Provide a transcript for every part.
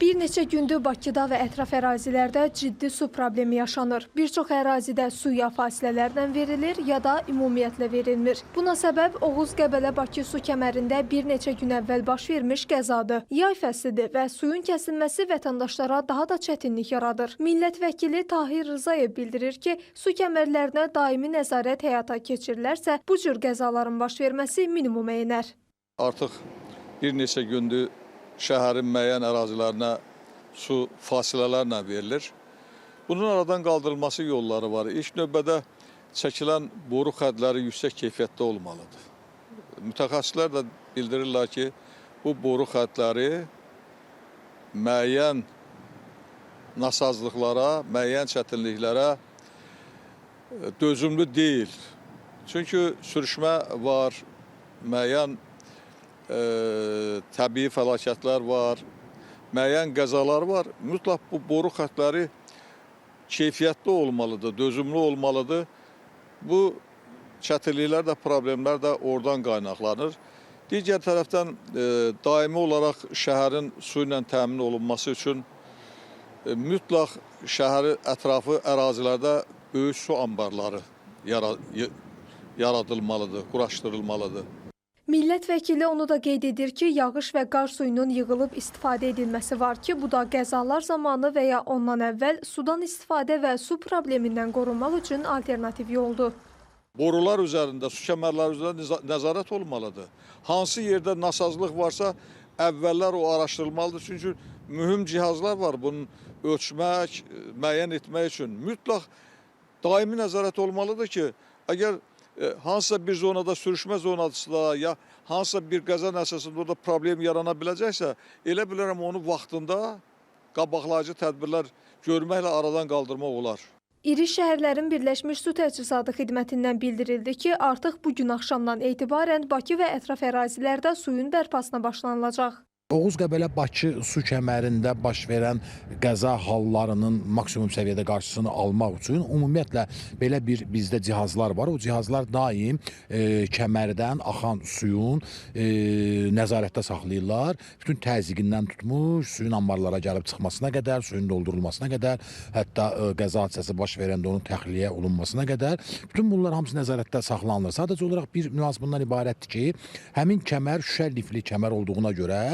Bir neçə gündür Bakıda və ətraf ərazilərdə ciddi su problemi yaşanır. Bir çox ərazidə su ya fasilələrlə verilir, ya da ümumiyyətlə verilmir. Buna səbəb Oğuz-Qəbələ-Bakı su kəmərində bir neçə gün əvvəl baş vermiş qəzadır. Yay fəslidir və suyun kəsilməsi vətəndaşlara daha da çətinlik yaradır. Millət vəkili Tahir Rzayev bildirir ki, su kəmərlərinə daimi nəzarət həyata keçirilərsə, bu cür qəzaların baş verməsi minimuma enər. Artıq bir neçə gündür şəhərin müəyyən ərazilərinə su fasilələrlə verilir. Bunun aradan qaldırılması yolları var. İlk növbədə çəkilən boru xədləri yüksək keyfiyyətdə olmalıdır. Mütəxəssislər də bildirirlər ki, bu boru xədləri müəyyən nasazlıqlara, müəyyən çətinliklərə dözümlü deyil. Çünki sürüşmə var, müəyyən təbii fəlakətlər var, müəyyən qəzalar var. Mütləq bu boru xətləri keyfiyyətli olmalıdır, dözümlü olmalıdır. Bu çətinliklər də, problemlər də oradan qaynaqlanır. Digər tərəfdən daimi olaraq şəhərin su ilə təmin olunması üçün mütləq şəhəri ətrafı ərazilərdə böyük su anbarları yaradılmalıdır, quraşdırılmalıdır. Millət vəkili onu da qeyd edir ki, yağış və qar suyunun yığılıb istifadə edilməsi var ki, bu da qəzalar zamanı və ya ondan əvvəl sudan istifadə və su problemindən qorunmaq üçün alternativ yoldur. Borular üzərində, su kəmərləri üzərində nəzarət olmalıdır. Hansı yerdə nasazlıq varsa, əvvəllər o araşdırılmalıdır. Çünki mühüm cihazlar var bunun ölçmək, müəyyən etmək üçün. Mütləq daimi nəzarət olmalıdır ki, əgər hansısa bir zonada, sürüşmə zonasında ya hansısa bir qəza nəticəsində orada problem yarana biləcəksə, elə bilərəm onu vaxtında qabaqlayıcı tədbirlər görməklə aradan qaldırmaq olar. İri şəhərlərin Birləşmiş Su Təchizatı Xidmətindən bildirildi ki, artıq bu gün axşamdan etibarən Bakı və ətraf ərazilərdə suyun bərpasına başlanılacaq. Oğuz-Qəbələ-Bakı su kəmərində baş verən qəza hallarının maksimum səviyyədə qarşısını almaq üçün ümumiyyətlə belə bir bizdə cihazlar var. O cihazlar daim kəmərdən axan suyun nəzarətdə saxlayırlar. Bütün təzyiqindən tutmuş, suyun anbarlara gəlib çıxmasına qədər, suyun doldurulmasına qədər, hətta qəza hadisəsi baş verəndə onun təxliyə olunmasına qədər. Bütün bunlar hamısı nəzarətdə saxlanılır. Sadəcə olaraq bir nüans bundan ibarətdir ki, həmin kəmər şüşə lifli kəmər olduğuna görə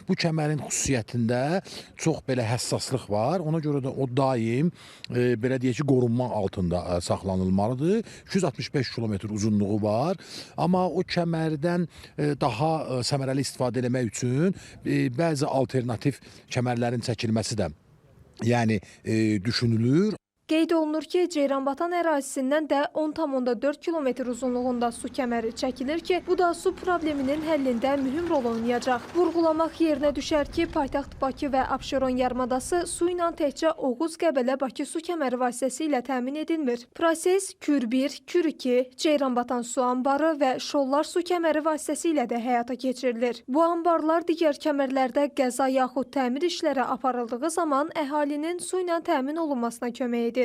bu kəmərin xüsusiyyətində çox belə həssaslıq var. Ona görə də o daim belə deyək ki, qorunma altında saxlanılmalıdır. 265 kilometr uzunluğu var. Amma o kəmərdən daha səmərəli istifadə eləmək üçün bəzi alternativ kəmərlərin çəkilməsi də yəni düşünülür. Qeyd olunur ki, Ceyranbatan ərazisindən də 10,4 kilometr uzunluğunda su kəməri çəkilir ki, bu da su probleminin həllində mühüm rol oynayacaq. Vurğulamaq yerinə düşər ki, paytaxt Bakı və Abşeron yarımadası su ilə təkcə Oğuz-Qəbələ-Bakı su kəməri vasitəsilə təmin edilmir. Proses Kür 1, Kür 2, Ceyranbatan su anbarı və Şollar su kəməri vasitəsilə də həyata keçirilir. Bu anbarlar digər kəmərlərdə qəza yaxud təmir işləri aparıldığı zaman əhalinin su ilə təmin olunmasına kömək edir.